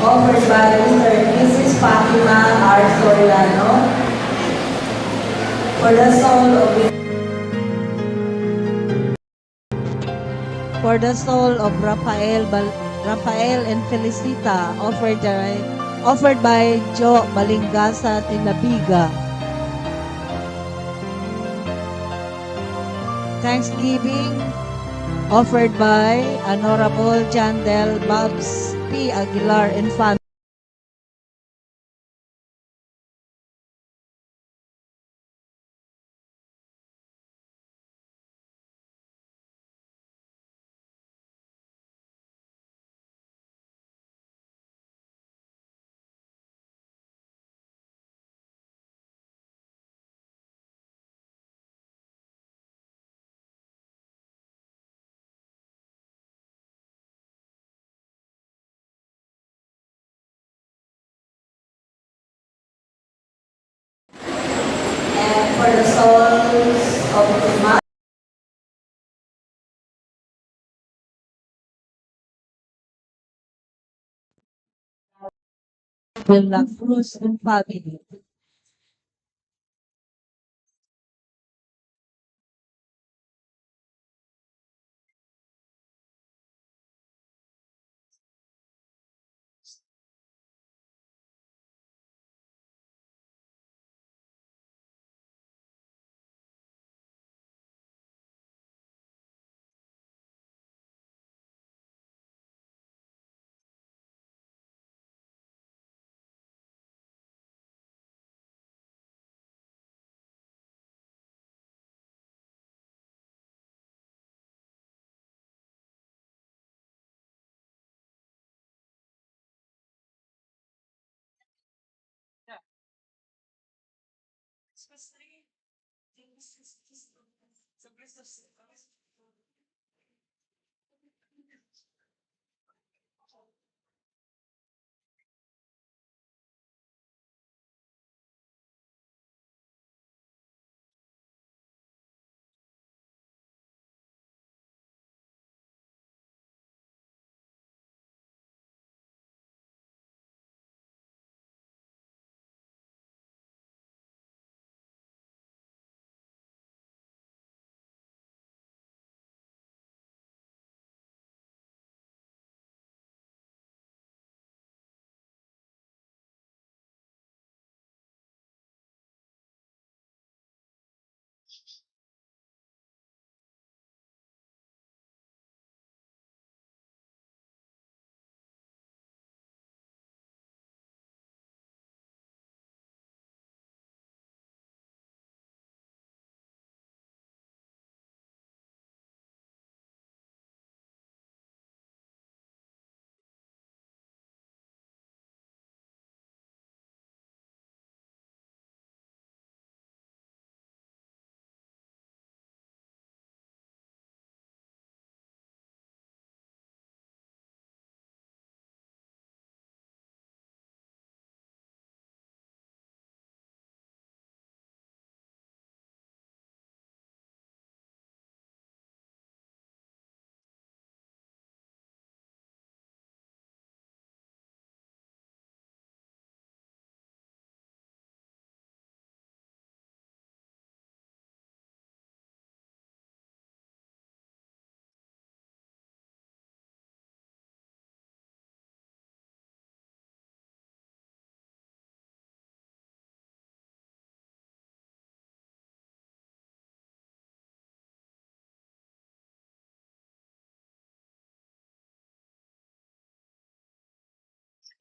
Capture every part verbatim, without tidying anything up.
Offered by Mister and Missus Fatima R. Soriano. For the soul of For the soul of Rafael Bal-, Rafael and Felicita, offered by, offered by Jo Balingasa Tilabiga. Thanksgiving offered by Honorable Jandel Babs P. Aguilar and family. And for the souls of the De la Cruz and family.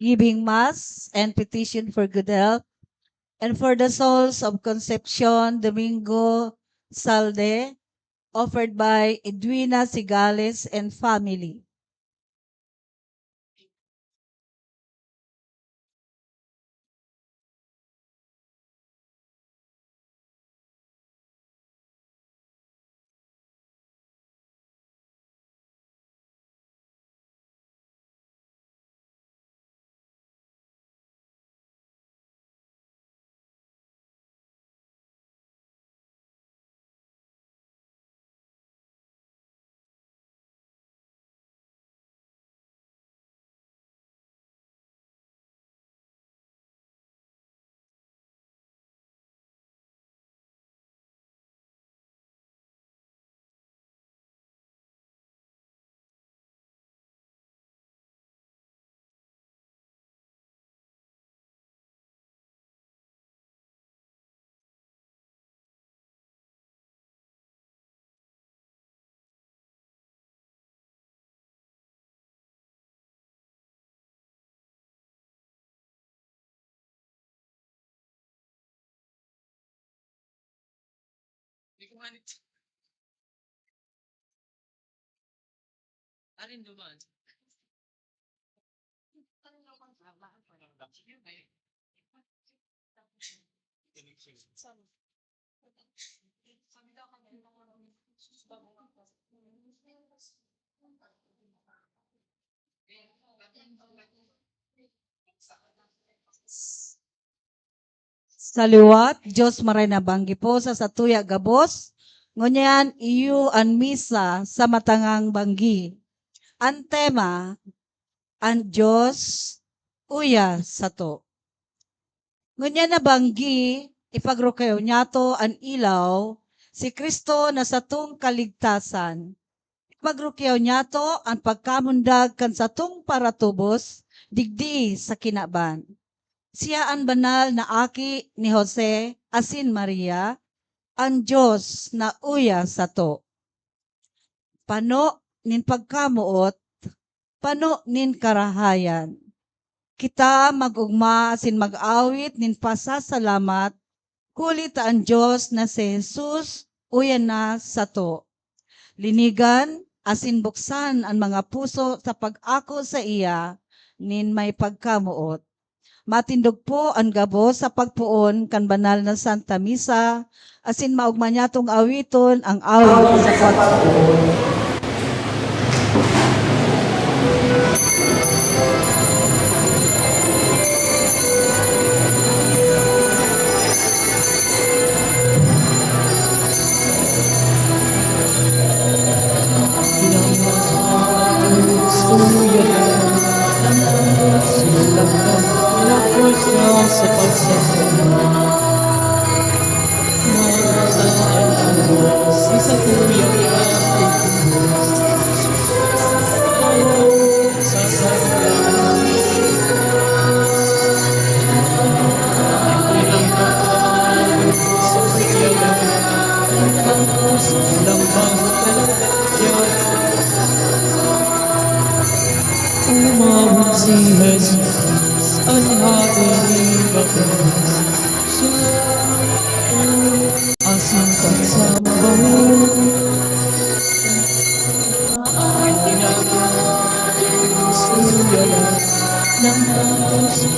Giving Mass and petition for good health, and for the souls of Concepcion Domingo Salde, offered by Edwina Sigales and family. Arin duman. Sa liwat, Dios maray na banggi po sa satuya gabos, ngunyan iyo an misa sa matangang banggi. An tema, an Dios uya sato. Ngunyan na banggi, ipagrukyaw niyato an ilaw, si Cristo na satong kaligtasan. Ipagrukyaw niyato an pagkamundag kan satong paratubos digdi sa kinaban. Siya an banal na aki ni Jose asin Maria, an Dios na uya sato. Pano nin pagkamoot, pano nin karahayan. Kita mag-ogma asin mag-awit nin pasasalamat, huli ta an Dios na si Jesus uya na sato. Linigan asin buksan an mga puso sa pag-ako saiya nin may pagkamoot. Matindog po an gabos sa pagpoon kan banal na Santa Misa, asin maogma niyatong awiton ang awit sa pagpoon. Umawit si Jesus, an Hade nin gabos, sa asin pagsamba. Ang ginagawa, suya lang ng puso.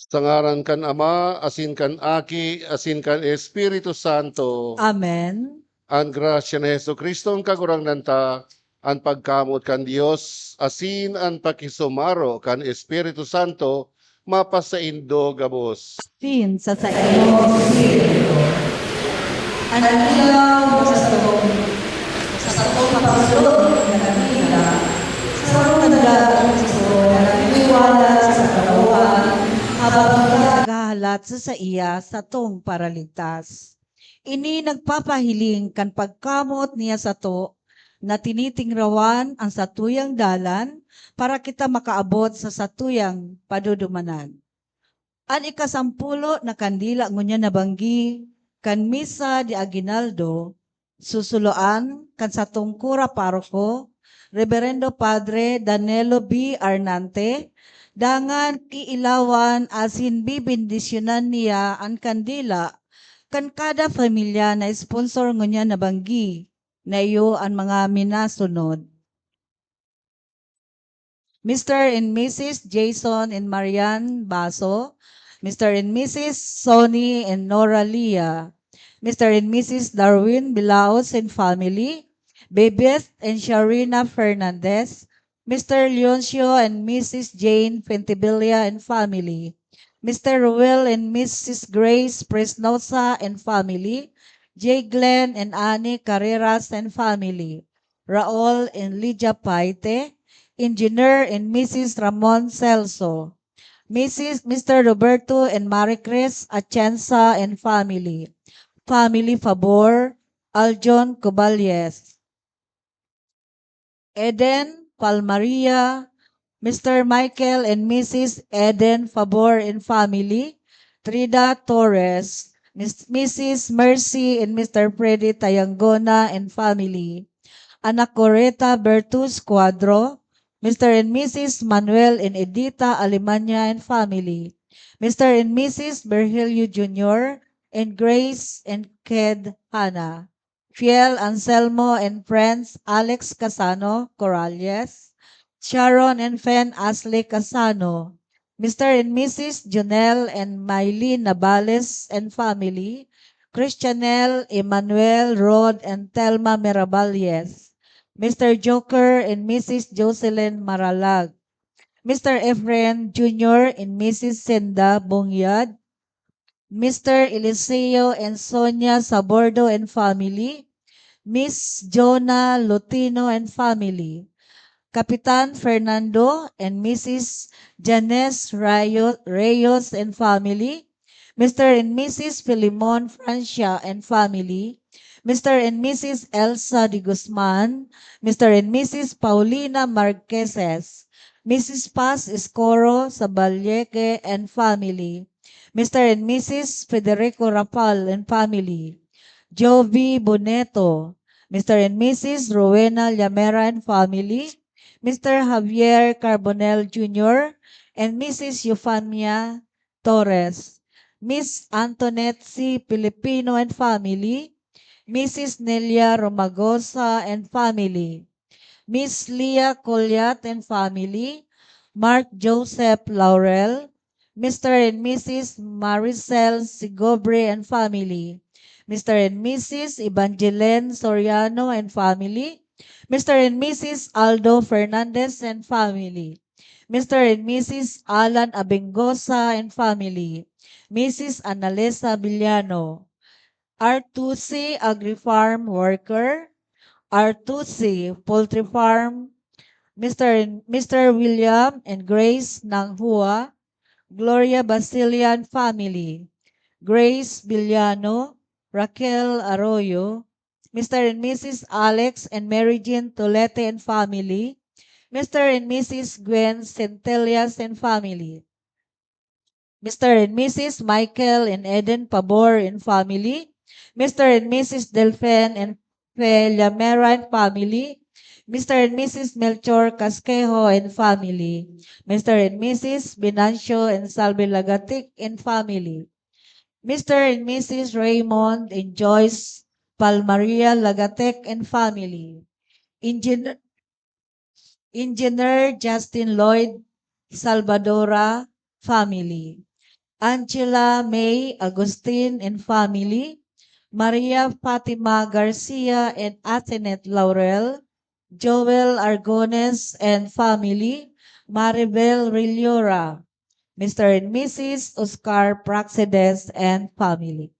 Sa ngaran kan Ama, asin kan Aki, asin kan Espiritu Santo. Amen. An grasya ni Jesu-Cristo, an Kagurangnan ta, an pagkamoot kan Dios, asin an pakisumaro kan Espiritu Santo, mapasaindo gabos. Asin sa saimo, Espiritu. An ilaw sa satong, sa satong pagsulod na kanila, sa sarong nagdadangog sa sugo na naghihiwalat sa katawohan, habang naghahalat sa saiya satong Paraligtas. Ini nagpapahiling kan pagkamoot niya sato na tinitingrawan an satuyang dalan para kita makaabot sa satuyang padudumanan. An ikasampulo na kandila ngunyan nabanggi kan Misa de Aguinaldo, susuloan kan satong kura paroko, Reberendo Padre Danilo B. Arnante, dangan iilawan asin bibendisyonan niya an kandila kan kada pamilya na sponsor ngunyan nabanggi. Na iyo an mga minasunod. Mister and Missus Jason and Marian Baso, Mister and Missus Sonny and Nora Lia, Mister and Missus Darwin Bilaos and family, Bebeth and Sharina Fernandez, Mister Leoncio and Missus Jane Fentebilla and family, Mister Ruel and Missus Grace Presnosa and family, J. Glenn and Annie Carreras and family, Raul and Lydia Paite, Engineer and Missus Ramon Celso, Missus Mister Roberto and Maricris Atienza and family, family Fabor, Aljon Cuballes, Eden Palmaria, Mister Michael and Missus Eden Fabor and family, Trida Torres, Mis-, Missus Mercy and Mister Freddy Tayangona and family, Anacoreta Bertus Cuadro, Mister and Missus Manuel and Edita Alemania and family, Mister and Missus Virgilio Junior and Grace and Ked Hana, Fiel Anselmo and friends Alex Casano Corrales, Sharon and Fen Ashley Casano, Mister and Missus Jonel and Mylene Nabales and family, Christianel, Emmanuel, Rod, and Thelma Miravalles, Mister Joker and Missus Jocelyn Maralag, Mister Efren Junior and Missus Senda Bongyad, Mister Eliseo and Sonia Sabordo and family, Miss Jonah Lutino and family, Kapitan Fernando and Missus Janes Rayo-, Reyes and family, Mister and Missus Filimon Francia and family, Mister and Missus Elsa de Guzman, Mister and Missus Paulina Marqueses, Missus Paz Escoro Saballeque and family, Mister and Missus Federico Rapal and family, Jovi Boneto, Mister and Missus Rowena Llamera and family, Mister Javier Carbonell Junior and Missus Eufemia Torres, Miss Antoinette C. Filipino and family, Missus Nelia Romagosa and family, Miss Leah Colliat and family, Mark Joseph Laurel, Mister and Missus Maricel Sigobre and family, Mister and Missus Evangeline Soriano and family, Mister and Missus Aldo Fernandez and family, Mister and Missus Alan Abingosa and family, Missus Analesa Villano, R two C Agri-Farm Worker, R two C Poultry Farm, Mister and, Mister William and Grace Nanghua, Gloria Basilian family, Grace Villano, Raquel Arroyo, Mister and Missus Alex and Mary Jean Tolete and family, Mister and Missus Gwen Centellas and family, Mister and Missus Michael and Eden Pabor and family, Mister and Missus Delphin and Fe Llamera and family, Mister and Missus Melchor Casquejo and family, Mister and Missus Venancio and Salve Lagatic and family, Mister and Missus Raymond and Joyce Palmaria Lagatec and family, Engineer, Engineer Justin Lloyd Salvadora family, Angela May Agustin and family, Maria Fatima Garcia and Athenet Laurel, Joel Argones and family, Maribel Rilora, Mister and Missus Oscar Praxedes and family.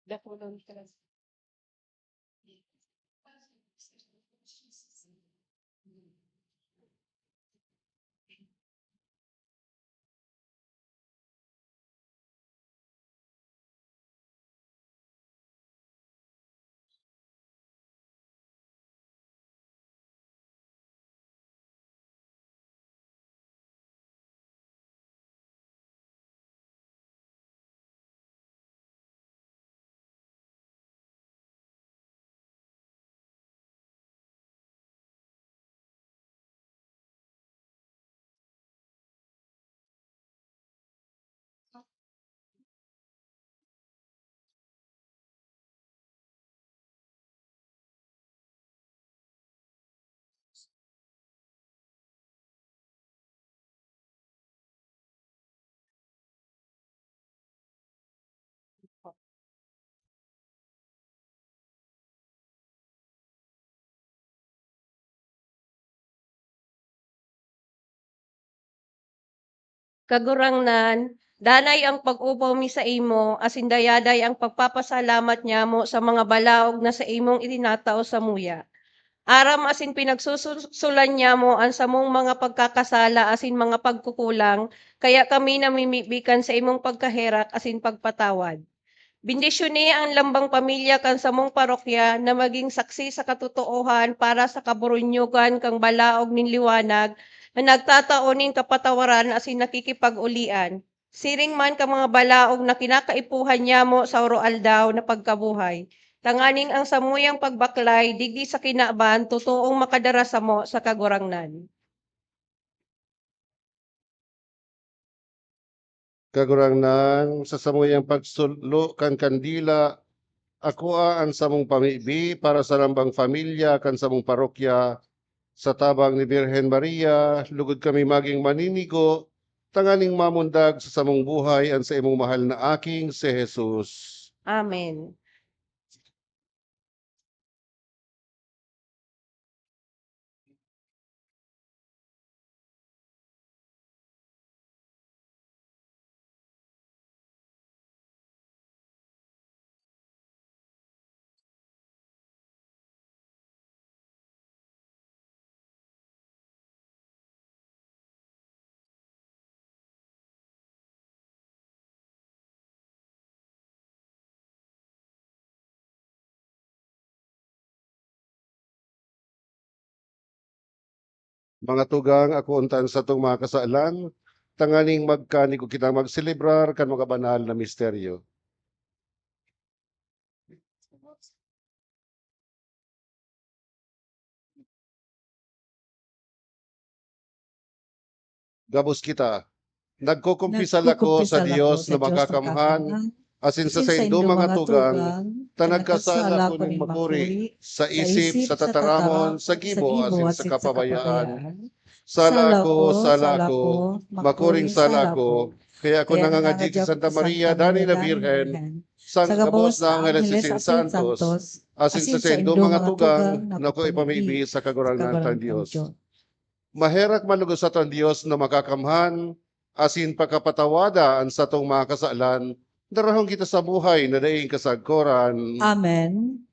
Dakulon ka lang. Kagurangnan, danay an pag-omaw mi saimo, asin dayaday an pagpapasalamat nyamo sa mga balaog na saimong itinatao samuya. Aram asin pinagsususulan niamo an samong mga pagkakasala asin mga pagkukulang, kaya kami namimibi kan saimong pagkaherak asin pagpatawad. Bendisyoni an lambang pamilya kan samong parokya na magin saksi sa katotoohan para sa kaburunyogan kan balaog nin liwanag na nagtatao nin kapatawaran asin nakikipag-olian, siring man kan mga balaog na kinakaipuhan niamo sa oro-aldaw na pagkabuhay, tanganing an samuyang pagbaklay digdi sa kinaban totoong makadara samo sa Kagurangnan. Kagurangnan, sa samuyang pagsulo kan kandila, akoa an samong pamibi para sa lambang pamilya kan samong parokya, sa tabang ni Birhen Maria, lugod kami magin maninigo, tanganing mamundag sa samong buhay an saimong mahal na Aking si Jesus. Amen. Mga tugang, akoon ta an satong mga kasalan, tanganing magkanig o kitang magselebrar kan mga banal na misteryo. Gabos kita. Nagkukumpisal ako sa Dios na makakamhan, asin sa saindo mga tugang, ta nagkasala ako nin makuri, sa isip, sa tataramon, sa gibo, asin sa kapabayaan. Sala ako, sala ako, makuring sala ako. Kaya ako nangangajig sa Santa Maria, danay na Birhen, sa gabos na anghel asin santos, asin sa saindo mga tugang, na ako ipamibi sa Kagurangnan tang Dios. Maherak man logod sato an Dios na makakamhan, asin pakapatawada an satong mga kasalan, darahon kita sa buhay na daing kasagkoran. Amen.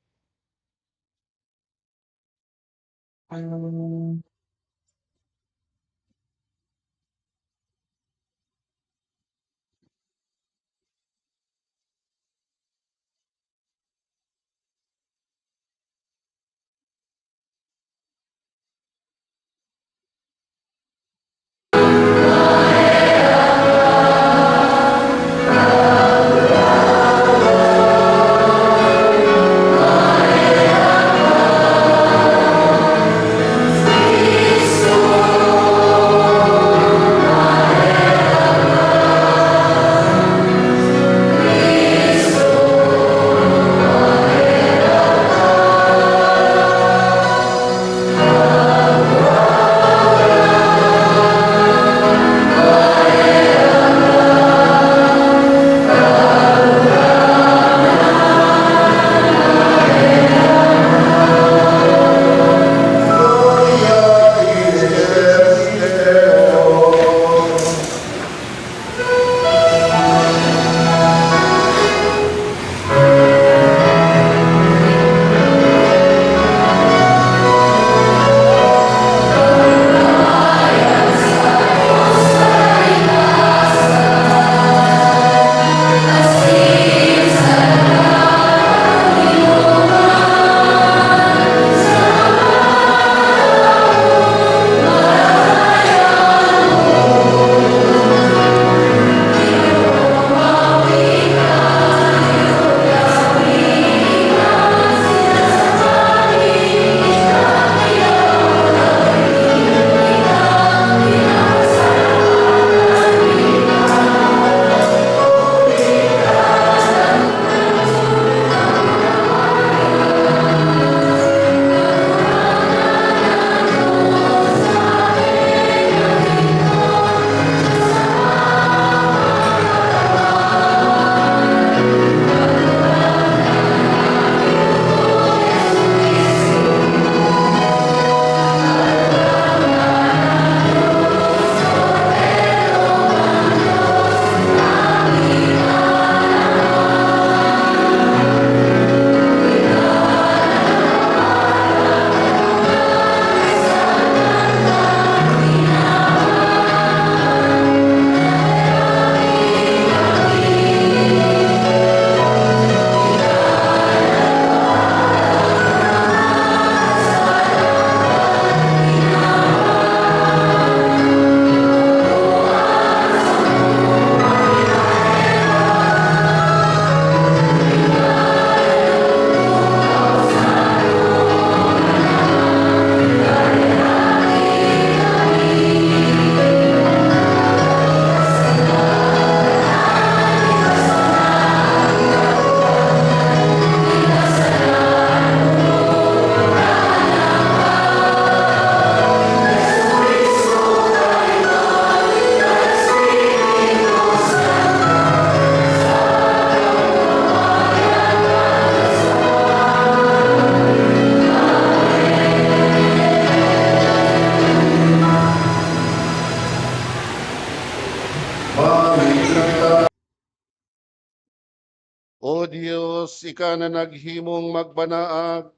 Dios, ika na naghimong magbanaag,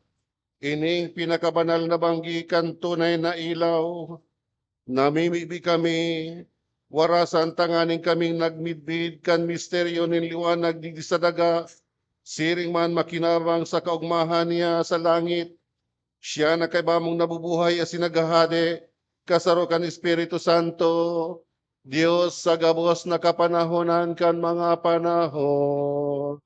ining pinakabanal na banggi kan tunay na ilaw. Namimibi kami, warasan tanganing kaming nagmidbid kan misteryo nin liwanag digdi sa daga, siring man makinabang sa kaogmahan niya sa langit. Siya na kaiba mong nabubuhay asin naghahade, kasaro kan Espiritu Santo, Dios sa gabos na kapanahonan kan mga panahon.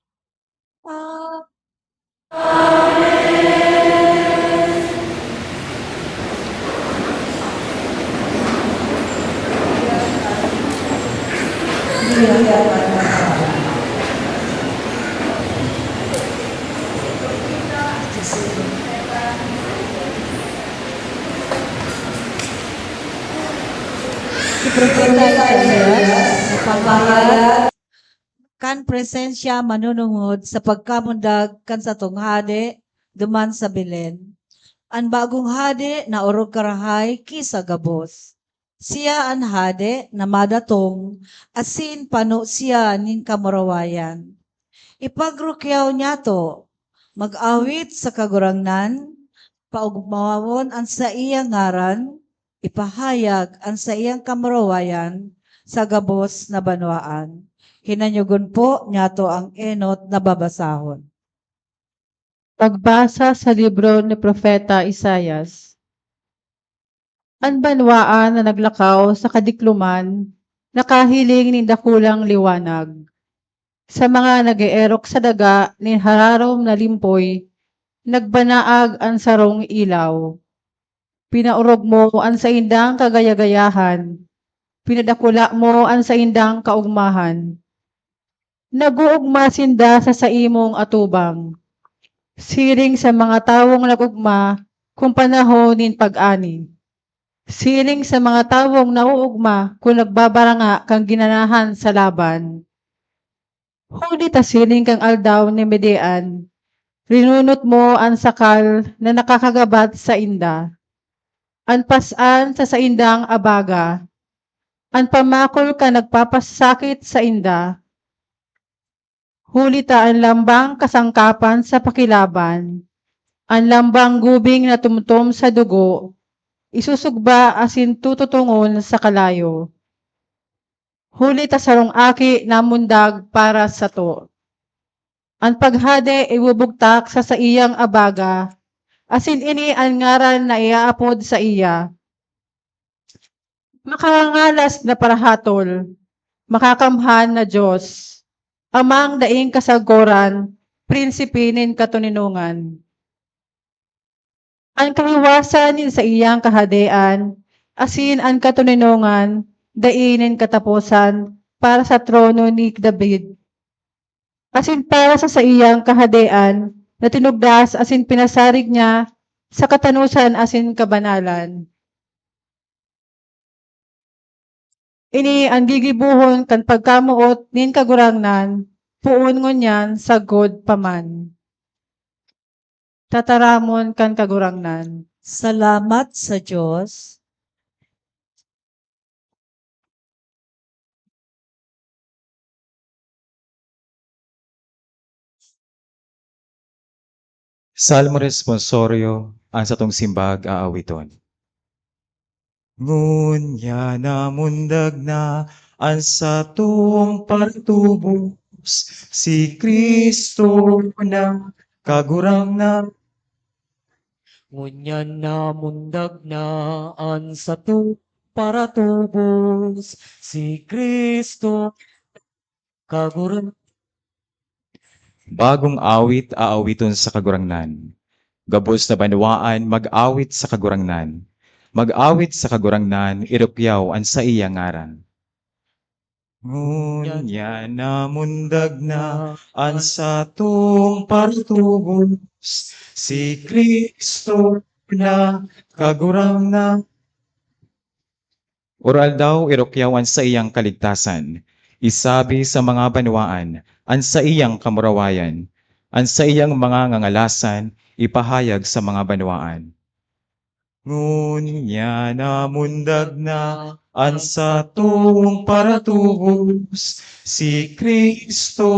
Si Propeta Isaias, nagpapahayag kan presensya manunungod sa pagkamundag kan satong hade duman sa Belen. An bagong hade na orog karahay ki sa gabos. Siya an hade na madatong, asin pano siya nin kamurawayan. Ipagrukyaw niyato, mag-awit sa Kagurangnan, paogmawon an saiyang ngaran, ipahayag an saiyang kamurawayan sa gabos na banwaan. Hinanyogon po niyato ang enot na babasahon. Pagbasa sa libro ni Propeta Isaias. An banwaan na naglakaw sa kadikloman nakahiling nin dakulang liwanag. Sa mga nag-eerok sa daga nin hararom na limpoy, nagbanaag an sarong ilaw. Pinaorog mo an saindang kagaya-gayahan, pinadakula mo an saindang kaogmahan. Nag-oogma sinda sa saimong atubang, siring sa mga tawong nag-ogma kun panahon nin pag-ani, siring sa mga tawong naoogma kun nagbabaranga kan ginanahan sa laban. Huli ta siring kan aldaw ni Medean, rinunot mo an sakal na nakakagabat sainda, an pas-an sa saindang abaga, an pamakol kan nagpapasakit sainda. Huli ta an lambang kasangkapan sa pakilaban, an lambang gubing na tumtom sa dugo, isusugba asin tututongon sa kalayo. Huli ta sarong aki namundag para sato. An paghade ibubugtak sa saiyang abaga, asin ini an ngaran na iaapod saiya. Makangangalas na parahatol, makakamhan na Dios, Amang daing kasagoran, Prinsipe nin katoninongan. An kahiwasan nin saiyang kahadean asin an katoninongan dai nin kataposan para sa trono ni David, asin para sa saiyang kahadean na tinugdas asin pinasarig niya sa katanosan asin kabanalan. Ini an gigibohon kan pagkamoot nin Kagurangnan, poon ngunyan sagkod pa man. Tataramon kan Kagurangnan. Salamat sa Dios. Salmo Responsorio, an satong simbag aawiton. Ngunyan namundag na an satong paratubos, si Cristo na Kagurangnan. Ngunyan namundag na an satong paratubos, si Cristo Kagurang- Bagong awit aawiton sa Kagurangnan. Gabos na banwaan mag-awit sa Kagurangnan. Mag-awit sa Kagurangnan, irukyaw an saiyang ngaran. Ngunyan namundag na an satong paratubos, si Cristo na Kagurangnan. Oro-aldaw, irukyaw an saiyang kaligtasan. Isabi sa mga banwaan an saiyang kamurawayan. An saiyang mga ngangalasan ipahayag sa mga banwaan. Ngunyan namundag na An satong paratubos, si Cristo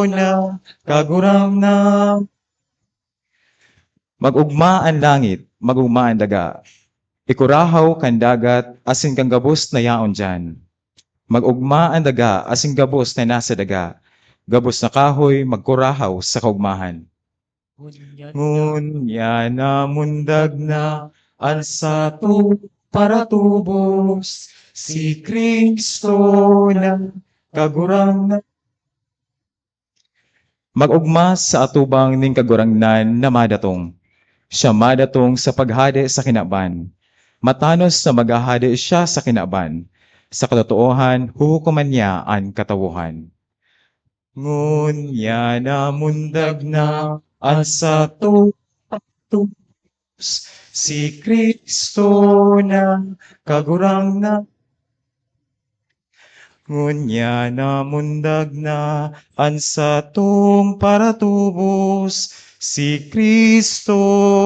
na Kagurangnan. Mag-ogma an langit, mag-ogma an daga. Ikurahaw kan dagat asin kan gabos na yaon diyan. Mag-ogma an daga asin gabos na nasa daga, gabos na kahoy magkurahaw sa kaogmahan. Ngunyan namundag na an satong paratubos, si Cristo na Kagurangnan. Mag-ogma sa atubang nin Kagurangnan na madatong. Siya madatong sa paghade sa kinaban. Matanos na maghahade siya sa kinaban. Sa katotoohan, huhukoman niya an katawohan. Ngunyan namundag na an satong paratubos, si Cristo na Kagurangnan. Ngunyan namundag na an satong paratubos, si Cristo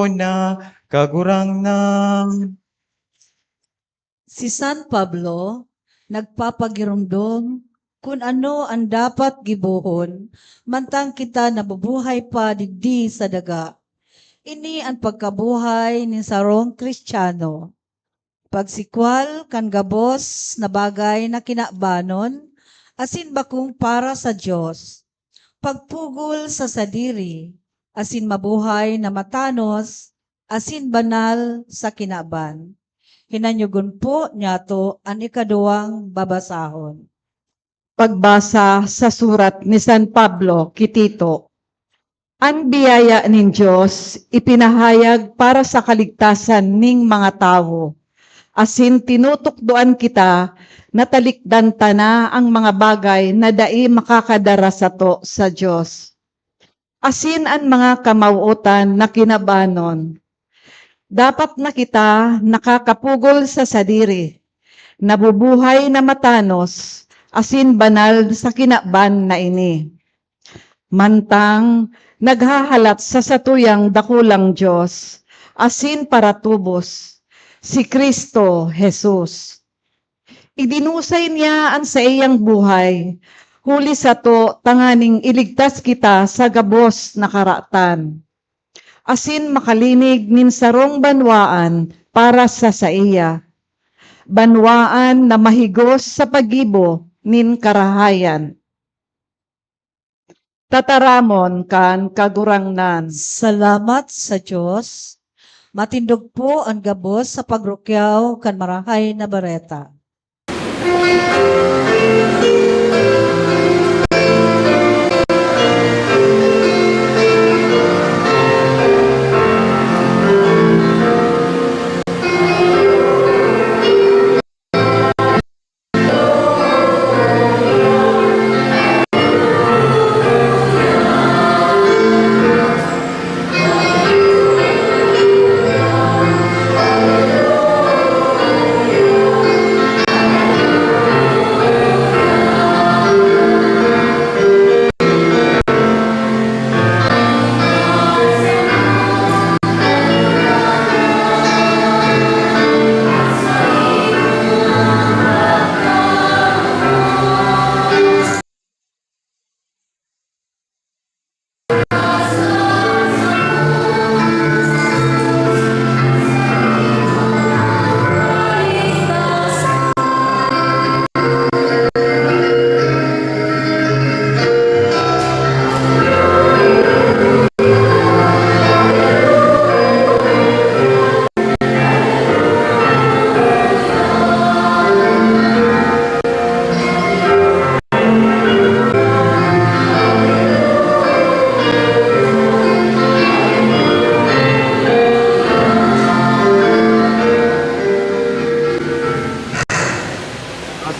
na Kagurangnan. Si San Pablo nagpapagiromdom kun ano an dapat gibohon mantang kita nabubuhay pa digdi sa daga. Ini an pagkabuhay nin sarong Kristiyano. Pagsikwal kan gabos na bagay na kinabanon asin bakong para sa Dios. Pagpugol sa sadiri asin mabuhay na matanos asin banal sa kinaban. Hinanyogon po niyato an ikaduwang babasahon. Pagbasa sa surat ni San Pablo ki Tito. An biyaya nin Dios ipinahayag para sa kaligtasan ning mga tawo, asin tinutukdoan kita na talikdan ta na an mga bagay na dai makakadara sato sa Dios, asin an mga kamawot-an na kinabanon. Dapat na kita nakakapugol sa sadiri, nabubuhay na matanos asin banal sa kinaban na ini. Mantang naghahalat sa satuyang dakulang Dios asin paratubos, si Cristo Jesus. Idinusay niya an saiyang buhay huli sato tanganing iligtas kita sa gabos na karatan, asin makalinig nin sarong banwaan para sa saiya, banwaan na mahigos sa paggibo nin karahayan. Tataramon kan Kagurangnan. Salamat sa Dios. Matindog po an gabos sa pagrukyaw kan Marahay na Bareta.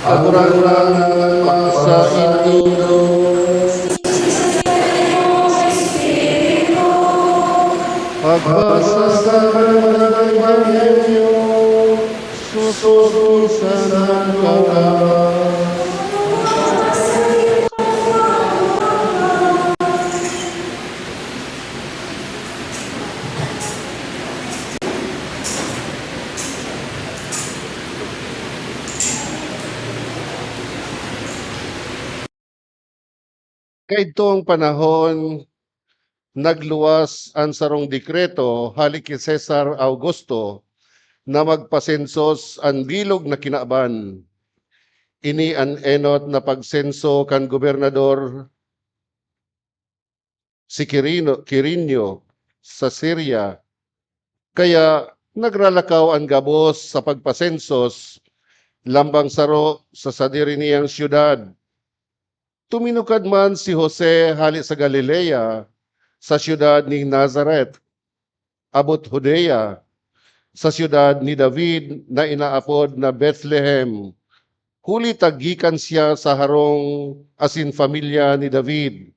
Kagurangnan, pagsaindo. Pagbasa sa Kagurangnan Ebanghelyo, susunod sa San Lucas. Kaidtong panahon, nagluwas an sarong dekreto hale ki Cesar Augusto na magpasensos an bilog na kinaban. Ini an enot na pagsenso kan gobernador si Quirino, Quirinio sa Siria. Kaya nagralakaw an gabos sa pagpasensos lambang saro sa sadiri niyang syudad. Tuminukad man si Jose hale sa Galilea, sa syudad nin Nazaret, abot Judea, sa syudad ni David na inaapod na Bethlehem, huli ta gikan siya sa harong asin pamilya ni David.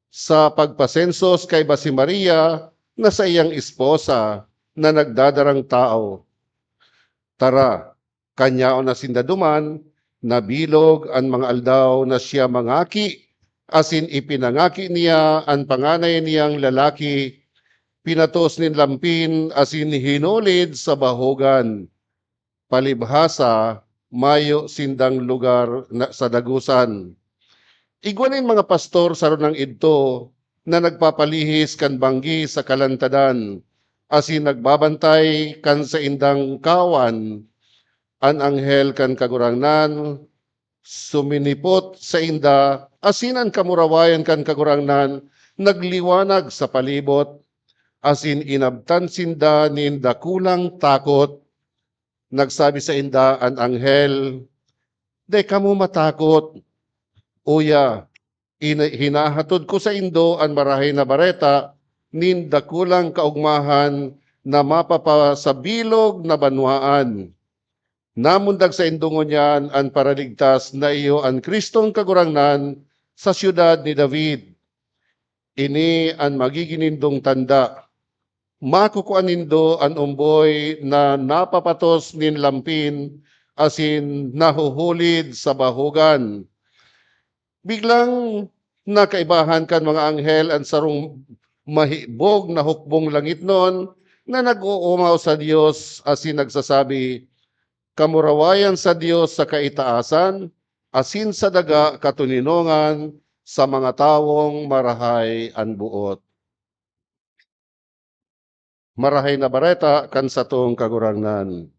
Sa pagpasensos kaiba si Maria na saiyang esposa na nagdadarang tawo. Tara, kan yaon na sinda duman, nabilog an mga aldaw na siya mangaki, asin ipinangaki niya an panganay niyang lalaki, pinatos nin lampin asin hinulid sa bahogan. Palibhasa, mayo sindang lugar na, sa dagosan. Igwa nin mga pastor saro nang idto na nagpapalihis kan banggi sa kalantadan, asin nagbabantay kan saindang kawan. An anghel kan Kagurangnan suminipot sainda, asin an kamurawayan kan Kagurangnan nagliwanag sa palibot, asin inabtan sinda nin dakulang takot. Nagsabi sainda an anghel, "Dai kamo matakot. Uya, ina-, hinahatod ko saindo an Marahay na Bareta nin dakulang kaogmahan na mapapa sa bilog na banwaan. Namundag saindo ngunyan an Paraligtas na iyo, an Cristong Kagurangnan, sa siyudad ni David. Ini an magigin nindong tanda: makukua nindo an omboy na napapatos nin lampin asin nahuhulid sa bahogan." Biglang nakaibahan kan mga anghel an sarong mahibog na hukbong langitnon na nag-oomaw sa Dios asin nagsasabi, "Kamurawayan sa Dios sa kaitaasan, asin sa daga katoninongan sa mga tawong marahay an boot." Marahay na Bareta kan satong Kagurangnan.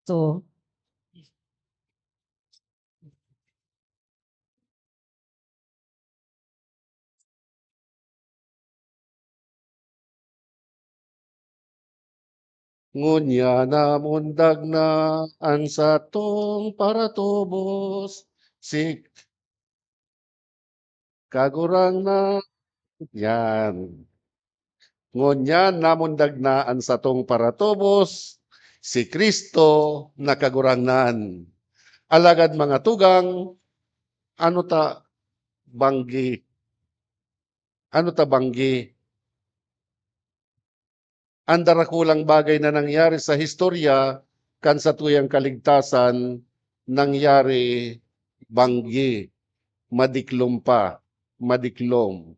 So, ngunyan namundag na an satong paratubos, si Kagurangnan. Yan. Ngunyan namundag na an satong paratubos, si Cristo na Kagurangnan. Alagad, mga tugang, ano ta banggi? Ano ta banggi? An darakulang bagay na nangyari sa historya kan satuyang kaligtasan nangyari banggi, madiklom pa, madiklom.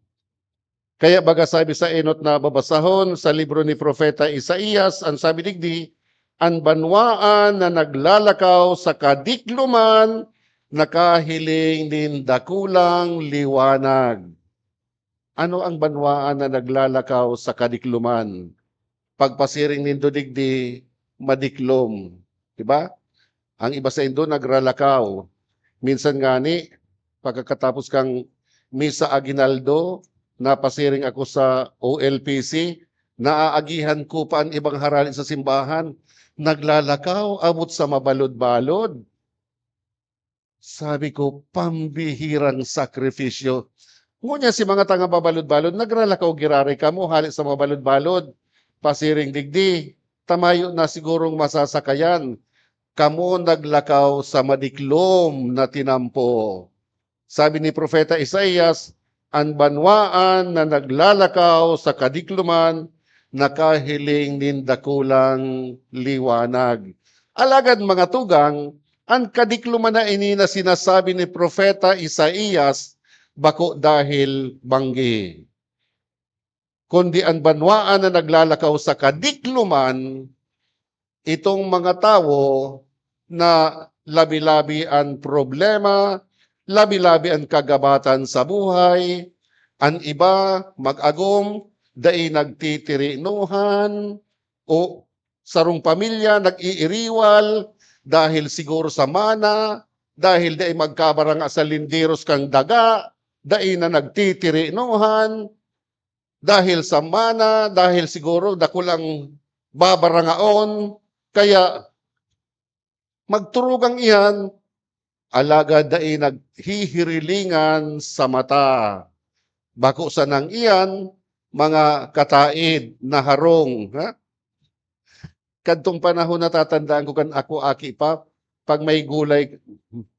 Kaya baga sabi sa enot na babasahon sa libro ni Propeta Isaias, an sabi digdi, "An banwaan na naglalakaw sa kadikloman nakahiling nin dakulang liwanag." Ano ang banwaan na naglalakaw sa kadikloman? Pagpasiring nindo digdi, madiklom, di ba? Ang iba saindo nagralakaw. Minsan ngani, pagkakatapos kan misa aguinaldo, napasiring ako sa O L P C, naaagihan ko pa an ibang harali sa simbahan, naglalakaw abot sa mabalod-balod. Sabi ko, "Pambihirang sakripisyo." Ngunyan si mga taga mabalod-balod, nagralakaw giraray kamo hale sa mabalod-balod. Pasiring digdi, ta mayo na sigurong masasakayan. Kamo naglakaw sa madiklom na tinampo. Sabi ni Propeta Isaias, "An banwaan na naglalakaw sa kadikloman nakahiling nin dakulang liwanag." Alagad, mga tugang, an kadikloman na ini na sinasabi ni Propeta Isaias bako dahil banggi, kundi an banwaan na naglalakaw sa kadikloman, itong mga tawo na labi-labi an problema labi-labi an kagabatan sa buhay. An iba, mag-agom, dai nagtitirinohan, o sarong pamilya nag-iiriwal dahil siguro sa mana, dahil dai magkabaranga sa linderos kan daga, dai na nagtitirinohan dahil sa mana, dahil siguro dakulang babarangaon. Kaya magturugang iyan, alagad dai naghihirilingan sa mata. Bako sanang iyan, mga kataid na harong, ha? Kadtong panahon, natatandaan ko kan ako aki pa, pag may gulay,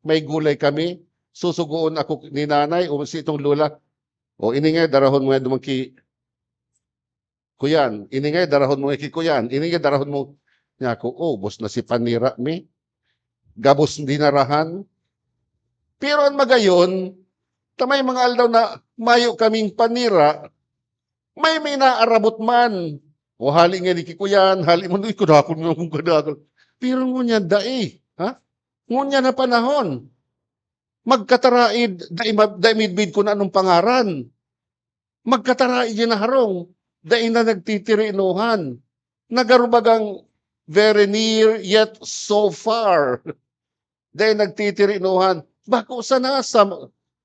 may gulay kami, susugoon ako ni nanay o si itong lola, "O, ini nga, darahon mo nga duman ki kuyan. Ini nga, darahon mo nga ki kuyan. Ini nga, darahon mo." Niya ako, "Oh, ubos na si panira mi. Gabos dinarahan." Pero an magayon, ta may mga aldaw na mayo kaming panira, may, may naarabot man. O, hali nga ni ki kuyan, hali man, "Uy, kadakol nga akong kadakol." Pero ngunyan, dai. Ha? Ngunyan na panahon, magkataraid, dai ma-, dai midbid kun anong pangaran. Magkataraid yan na harong, dai na nagtitirinohan. Nagarubagang very near, yet so far. Dai nagtitirinohan. Bako sana sa,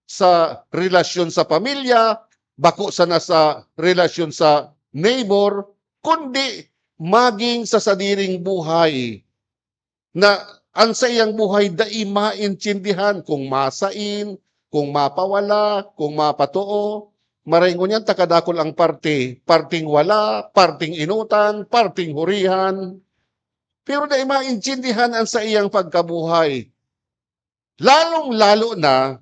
sa relasyon sa pamilya, bako sana sa relasyon sa neighbor, kundi maging sa sadiring buhay na an saiyang buhay dai maintindihan kung masain, kung mapawala, kung mapatoo. Maray ngunyan ta kadakul ang parte, parteng wala, parteng enotan, parteng hurihan. Pero dai maintindihan an saiyang pagkabuhay. Lalong-lalo na,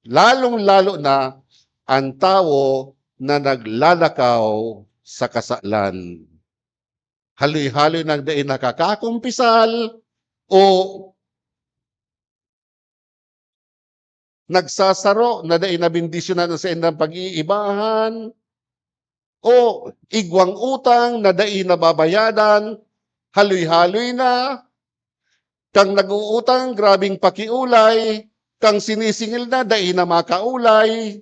lalong-lalo na an tawo na naglalakaw sa kasalan. Haloy-haloy nang dai nakakakumpisal o nagsasaro na dai nabendisyonan an saindang pag-iibahan o igwang utang na dai nababayadan, haloy-haloy na, kan nag-uutang, grabeng pakiolay, kan sinisingil na, dai na makaolay.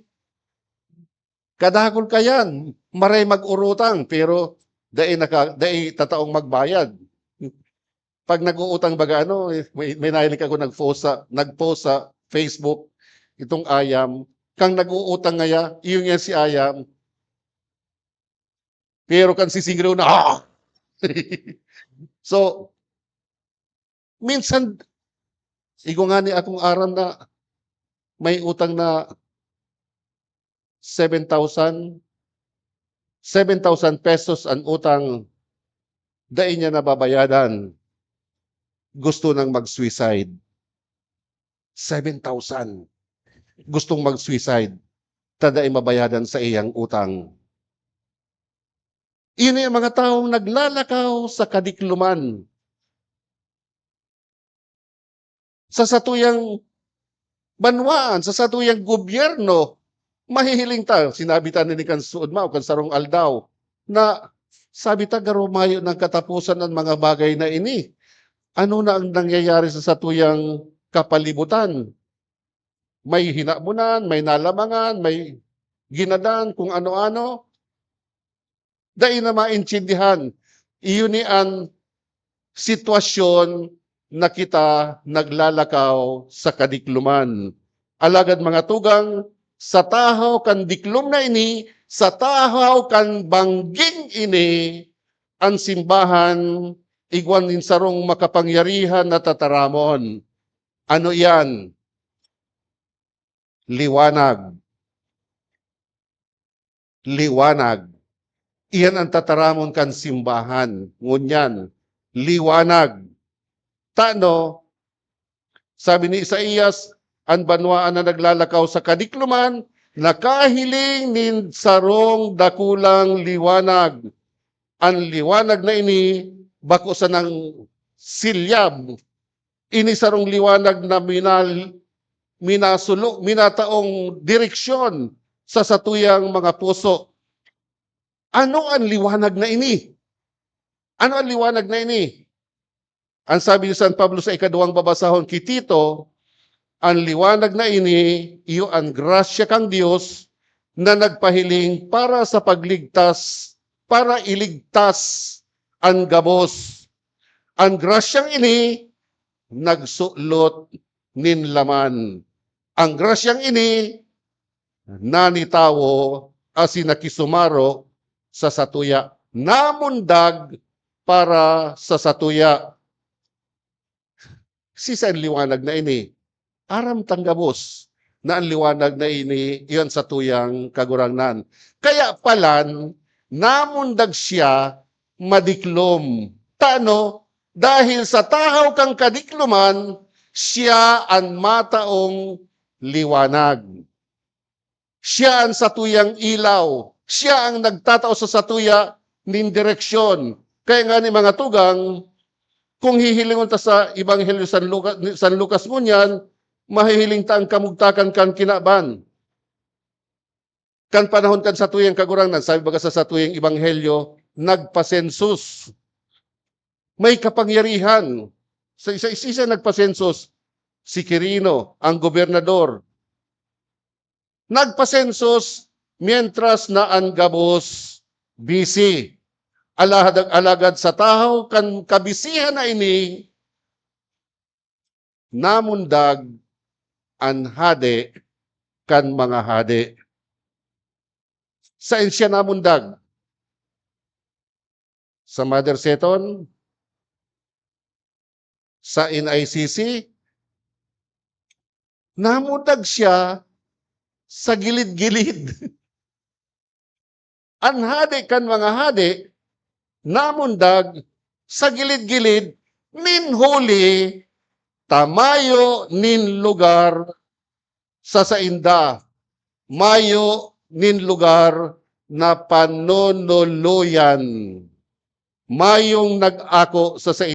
Kadakul kayan, maray mag-urutang, pero dai naka-, dai tataong magbayad. Pag nag-uutang baga, ano, eh, may, may nahiling ako nag-post sa, nag-post sa Facebook, itong Ayam, kang nag-uutang ngaya, iyon yan si Ayam. Pero kan sisingil na, ah! So, minsan, igwa ngani akong aram na may utang na seven thousand, seven thousand pesos an utang, dai niya nababayadan. Gusto nang mag-suicide. Seven thousand. Gustong mag-suicide, ta dai mabayadan sa iyang utang. Ini ang mga tawong naglalakaw sa kadikloman. Sa satuyang banwaan, sa satuyang gobyerno, mahihiling ta, sinabi ta na ni kan suod mao, kan sarong aldaw, na sabi ta, "Garo mayo nang kataposan an mga bagay na ini. Ano na ang nangyayari sa satuyang kapalibutan?" May hinabonan, may nalamangan, may ginadan, kung ano-ano. Dai na maintindihan. Iyo ni an sitwasyon na kita naglalakaw sa kadikloman. Alagad, mga tugang, sa tahaw kan diklom na ini, sa tahaw kan bangging ini, an simbahan igwa nin sarong makapangyarihan na tataramon. Ano iyan? Liwanag. Liwanag. Iyan an tataramon kan simbahan ngunyan. Liwanag. Tano, sabi ni Isaias, an banwaan na naglalakaw sa kadikloman nakahiling nin sarong dakulang liwanag. An liwanag na ini bako sanang silyab. Ini sarong liwanag na minal-, minasulo-, minataong direksyon sa satuyang mga puso. Ano an liwanag na ini? Ano an liwanag na ini? An sabi ni San Pablo sa ikaduwang babasahon ki Tito, An liwanag na ini, iyo an grasya kan Dios na nagpahiling para sa pagligtas, para iligtas an gabos. An grasyang ini nagsulot nin laman. An grasyang ini nanitawo asin nakisumaro sa satuya, namundag para sa satuya. Siisay an liwanag na ini? Aram tang gabos na an liwanag na ini iyo an satuyang Kagurangnan. Kaya palan, namundag siya madiklom. Tano? Dahil sa tahaw kan kadikloman, siya an mataong liwanag. Siya an satuyang ilaw. Siya ang nagtatao sa satuya nin direksyon. Kaya nga ni mga tugang, kung hihilingon ta sa Ebanghelyo San Lucas, San Lucas ngunyan, mahihiling ta an kamugtakan kan kinaban. Kan panahon kan satuyang Kagurangnan, sabi baga sa satuyang Ebanghelyo, nagpasensus. May kapangyarihan. Sa isa-isa nagpasensus, si Quirino, ang gobernador. Nagpasensus mientras na an gabos busy. Alahad, alagad sa tahaw kan kabisihan na ini, namundag an hade kan mga hade. Saen siya namundag? Sa Mother Seton? Sa N I C C? Namundag siya sa gilid-gilid. An hade kan mga hade namundag sa gilid-gilid nin huli ta mayo nin lugar sa sainda, mayo nin lugar na panonuluyan. Mayong nag-ako sa